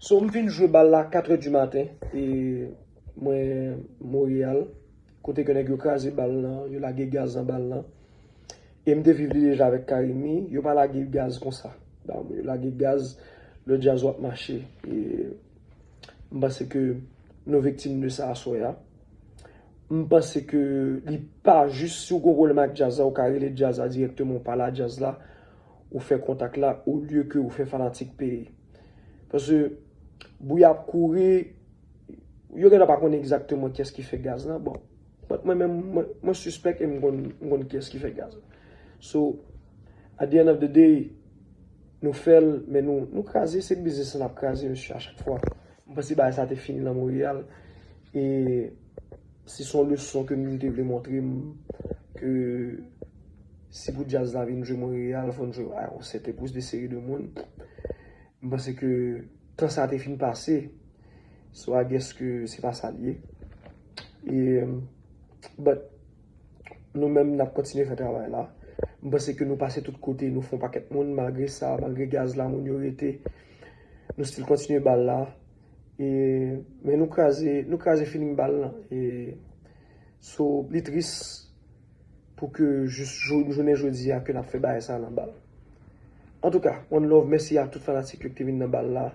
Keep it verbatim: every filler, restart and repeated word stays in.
So, m vin jwe bal la katrè di maten, e mwen Monreyal, kote ke nèg yo kraze bal lan, yo lage gaz nan bal lan. E m te viv li deja avèk Carimi, yo pa lage gaz konsa. Ba, yo lage gaz, lè djaz w ap mache. E m panse ke nou viktim de sa aswè a. M panse ke li pa jis si w gon pwoblèm ak djaz la, ou ka rele djaz la dirèkteman, ou pale a djaz la, ou fè kontak la, olye ke ou fè fanatik peye. Paske bri ap kouri, yo gentan pa konnen egzakteman kiyès ki fè gaz lan. Bon, but mwen menm, mwen, mwen sispèk e m konn, m konn kiyès ki fè gaz lan. So, at the end of the day, nou fè l, men nou, nou kraze, se biznis lan n ap kraze, mesye, a chak fwa. M panse bagay sa te fini nan Monreyal. E si se yon leson ke m te vle montre m, ke si pou djaz la vin jwe Monreyal, fò n jwe a yon sèten plis de seri de moun. M panse ke tan sa te fin pase. So, I guess ke se pa sa l ye. E, but, nou menm, n ap kontinye fè travay la. M panse ke nou pase tout kote, nou fè yon pakèt moun, malgre sa, malgre gaz la, moun yo rete. Nou still kontinye bal la. E, men nou kraze, nou kraze feeling bal lan. E, so, li tris pou ke jis jou, jounen jodi a ke n ap fè bagay sa nan bal. Antouka, one love, mèsi a tout fanatik yo ki te vin nan bal la.